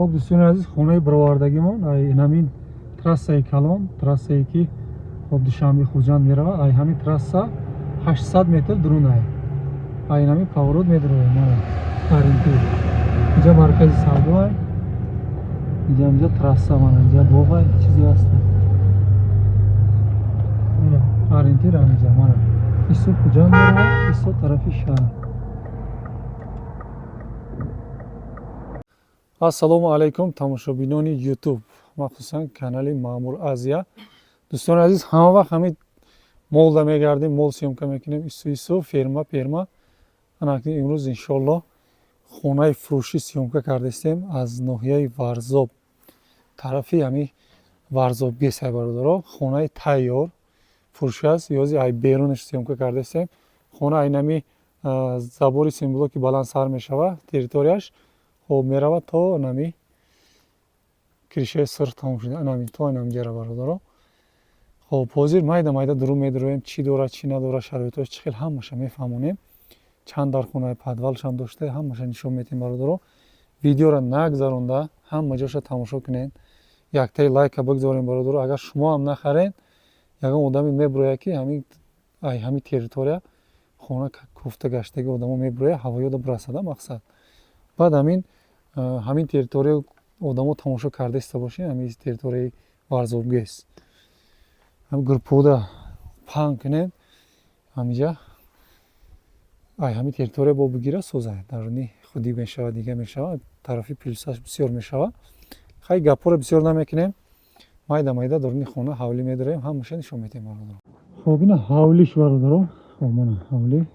Хоб, дӯстони азиз, хонаи баровардагимон ай ҳамин трассаи калон, трассае ки хоб Душанбе, Хуҷанд меравад, ай ҳамин трасса 800 метр дурун, ай ҳамин поворот медароем. Мана ориентир, инҷа маркази савдоай, инҷа инҷа трасса, мана инҷа боғай, чизе ҳаст. Ориентир ҳаминҷа, мана исо Хуҷанд меравад, исо тарафи шаҳр. Ассалому алайкум, тамошобинони Ютуб, махсусан канали Маъмур Азия. Дӯстони азиз, ҳама вақт ҳамин молда мегардем, мол съёмка мекунем, ису ису ферма перма. Ана имрӯз, иншоалло, хонаи фурӯшӣ съёмка кардастем аз ноҳияи Варзоб, тарафи ҳамин Варзоб гесай. Бародаро, хонаи тайёр фурӯшӣ аст. Ёзи ай берунаш съёмка кардастем. Хона айнами забори симблоки баланд сар мешавад территорияш, хоб меравад то нами крышаи сурх тамом шуда, анами то анамҷара, бародаро. Хоб, ҳозир майда майда дурун медуроем, чӣ дорад, чӣ надорад, шароитош чӣ хел, ҳамаша мефаҳмонем. Чанд дар хонаи подвалшам дошта, ҳамаша нишон метем. Бародаро, видеоро нагзаронда ҳама ҷоша тамошо кунед, яктаи лайка бигзорем. Бародаро, агар шумо ҳам нахаред, ягон одаме мебурояд, ки ҳамин ай ҳамин территория хона кофта гаштаги одамо мебурояд, ҳавоёда бирасада мақсад. Баъд ҳамин территория одамо тамошо карда иста бошед, ҳамин территорияи Варзобгес, ҳамин группода паҳн кунед, ҳаминҷа ай ҳамин территория бо бигира созад, даруни худӣ мешавад, дига мешавад, тарафи плюсаш бисёр мешавад. Хай, гапҳоро бисёр намекунем, майда майда даруни хона, ҳавлӣ медорем, ҳамаша нишон медиҳем, бародаро. Хоб, ина ҳавлиш, бародаро. Хоб, мана ҳавлӣ,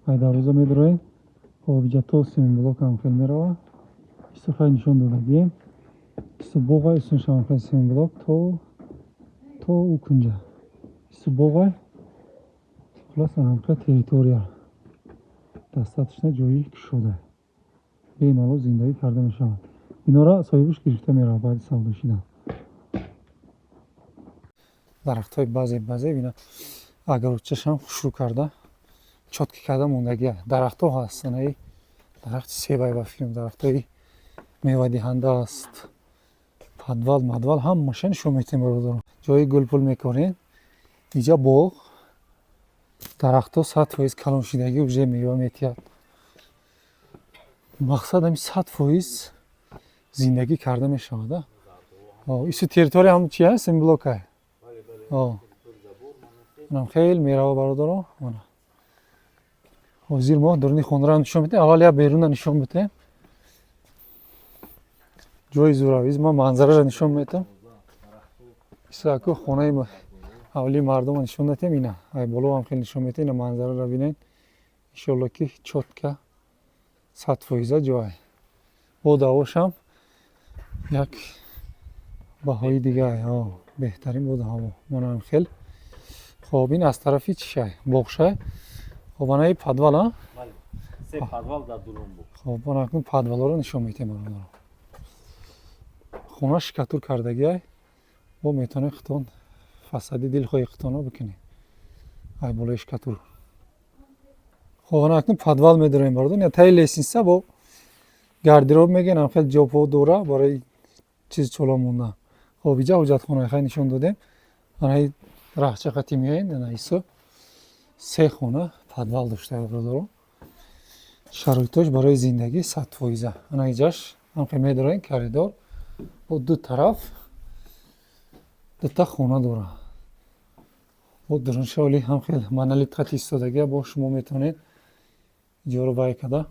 ай дарвоза медороем. Хоб, иҷа то семенблокам хел меравад. Исто хай нишон додагием, исто боға, истоншам хел семенблок то ӯ кунҷа, исто боғай. Хулос, ҳамқа территория достаточно ҷои кушода, бемалол зиндагӣ карда мешавад. Инора соҳибаш гирифта меравад баъди савдо шидан. Дарахтҳои баъзе баъзе бина, огородчашам хушрӯ карда, чётко карда мондагия. Дарахтҳо ҳаст, анаи дарахти себай, ба фикрам, дарахтҳои мевадиҳанда аст. Подвал мадвал ҳамаша нишон метиҳем, бародаро. Ҷои гулпул мекорем, иҷа боғ, дарахтҳо 100% калон шидагӣ, уже мева метиҳад. Мақсад, ҳами 100% зиндагӣ карда мешавад. Ису территория ҳам чи ҳаст, ин блокай манам хел мерава, бародаро. Ҳозир мо дуруни хонаро нишон медиҳем, аввал як беруна нишон бидиҳем. Ҷои зуравиз, ман манзараро нишон медиҳам. Исаку хонаи ҳавлии мардумро нишон додем, ина ай боло ҳам хеле нишон медиҳем. Ина манзараро бинед, иншоалло, ки чётко 100%-а ҷой бо давошам як баҳои дига, беҳтарин боду ҳаво. Манам хел. Хоб, ин аз тарафи чишай, боғшай. Хоб, анаи подвал а. Хоб, анакун подвалҳоро нишон медиҳем, бародаро. Хона штукатур кардагиай, бо метавонед худтон фасади дилхоҳи худтонро бикунед ай болои штукатур. Хоб, ана акнун подвал медорем, бародар. Таи лестница бо гардероб мегӯян, ам хел ҷобҳо дора барои чиз чола мондан. Хоб, иҷа ҳоҷатхонаи хай нишон додем. Анаи раҳча қати меоем, ана исо се хона подвал дошта, бародаро. Шароитош барои зиндагӣ 100%-а. Ана иҷаш ҳамхел медорем коридор, бо ду тараф дута хона дора. Бо дуруншоли ҳамхел монолит қати истодагия, бо шумо метавонед иҷоро вай када,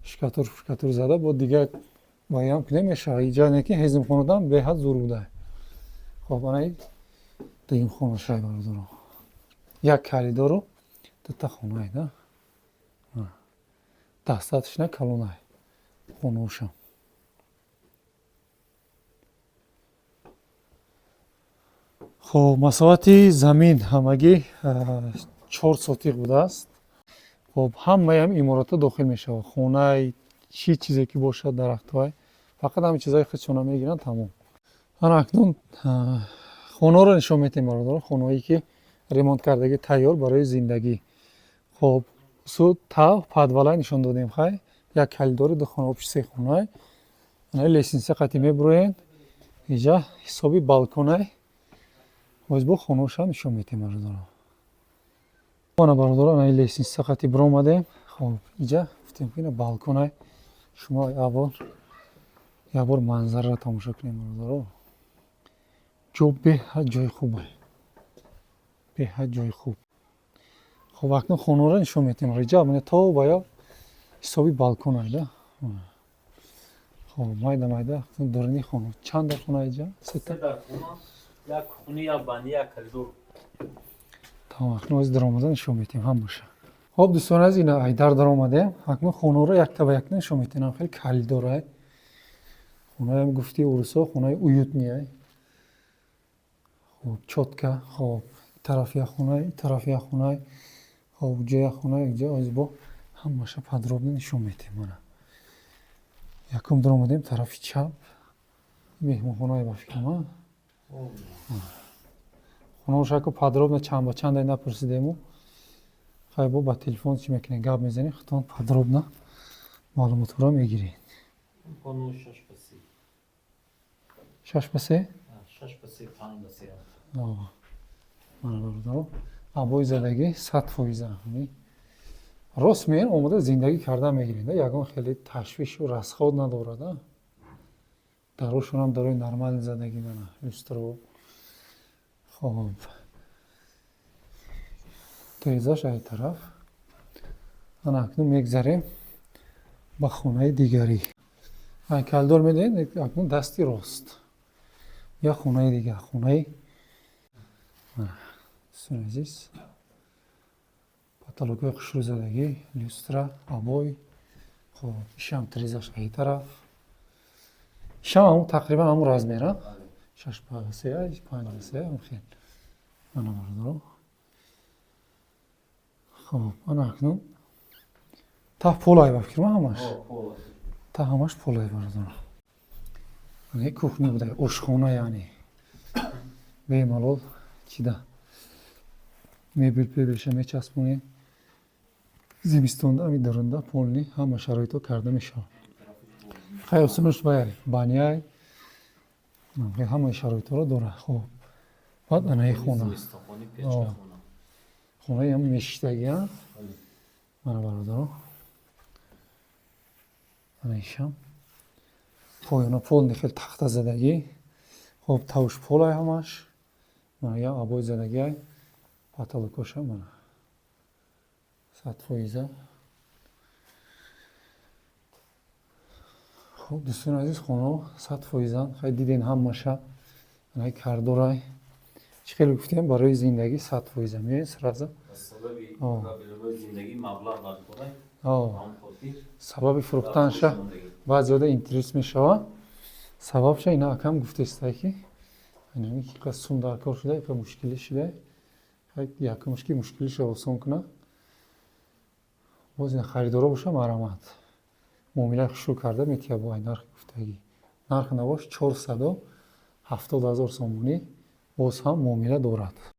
штукатур штукатур зада, бо дигар вайам кунем мешавад. Иҷа не ки ҳезимхонадам беҳад зур буда. Хоб, анаи дуюм хонашай, бародаро, як коридору дута хонае да, достаточно калонай хонаошам. Хоб, масоҳати замин ҳамагӣ 4 сотиқ будааст. Хоб, ҳамаи ҳам иморатҳо дохил мешавад, хонаи чӣ чизе ки бошад, дарахтҳои, фақат ҳамин чизҳои худшона мегиранд, тамом. Ана акнун хонаҳоро нишон медиҳем, бародарон, хонаҳое ки ремонт кардагӣ, тайёр барои зиндагӣ. Хоб, су тав подвалай нишон додем. Хай, як коридори, ду хона, общий се хонай. Ана лестница қати мебуроен, иҷа ҳисоби балконай. Боз бо хонаошам нишон метем, бародаро. Ана, бародаро, ана лестница қати биромадем. Хоб, иҷа гуфтем, ки ина балконай. Шумо аввал як бор манзараро тамошо кунем, бародаро. Ҷо беҳад ҷои хубе, беҳад ҷои хуб. Хоб, акнун хонаро нишон метем. Иҷа то ба я ҳисоби балконай да. Хоб, майда майда дурни хона. Чанд дар хона иҷа? Сета? Як хуни, як баня, як коридор. Тамом, акнун оз даромада нишон метем ҳамаша. Хоб, дӯстони азиз, ина айдар даромадем. Акнун хонаро якта ба якта нишон метем. Хеле коридорай. Хонаам, гуфти урусо, хонаи уютный ай. Хоб, чётко. Хоб, тараф як хона, и тараф як хона, хоб, уҷа як хона, иҷа. Оз бо ҳамаша подробно нишон метем. Мана, якум даромадем, тарафи чап меҳмонхонае, ба фикрам. Хонаошаку подробно чанд ба чандай напурсидему. Хай, бо ба телефон чӣ мекунем, гап мезанем, худтон подробно маълумотҳоро мегиред. 6 ба 3. 6 ба 3? 6 ба 3, 5 ба 3. Мана, бародаро, обои задагӣ 100%. Рост меен, омода зиндагӣ кардан мегиред, ягон хеле ташвишу расход надорад. Дарошонам дарои нормальный задагӣ, мана люстро. Хоб, тирезаш ай тараф. Ана, акнун мегзарем ба хонаи дигарӣ. Ай коридор медиҳед, акнун дасти рост як хонаи дигар, хонаи. Дӯстони азиз, потолокҳои хушрӯ задагӣ, люстра, обои. Хоб, ишам тирезаш ай тараф, ишам ҳамун, тақрибан ҳамун размера, 6 ба 3, 5 ба 3 хел. Ана, бародаро, хоб, ана акнун та полай, ба фикрам, ҳамаш та ҳамаш полай, бародаро. Кухня буда, ошхона, яъне бемалол чида мебел пебелша мечаспонем. Зимистонда ами дарунда полный ҳама шароитҳо карда мешавад. Хай, осонаш вай баняй, ҳамаи шароитҳоро дорад. Хоб, баъд анаи хона, хонаи ҳам мешиштагиам. Мана, бародаро, ана ишам поёна полный хел тахта задагӣ. Хоб, тавш полай ҳамаш. Мана, як обои задагиай, потолокоша мана 100%. Хуб, дӯстони азиз, хонаҳо 100%ан. Хай, диден ҳамаша. Анаи коридорай, чӣ хеле гуфтем, барои зиндагӣ 100% меоед сразу. Сабаби Сабаби фурӯхтанша баъзеода интерес мешавад. Сабабша ина акам гуфтестай, ки ка сум дар кор шуда, ка мушкилӣ шуда. Якумш, ки мушкилиша осон кунад. Боз ина харидоро боша, марамат, муомилаи хушрӯ карда метиҳад бо ай нархи гуфтагӣ. Нархи навош 470 000 сомонӣ, боз ҳам муомила дорад.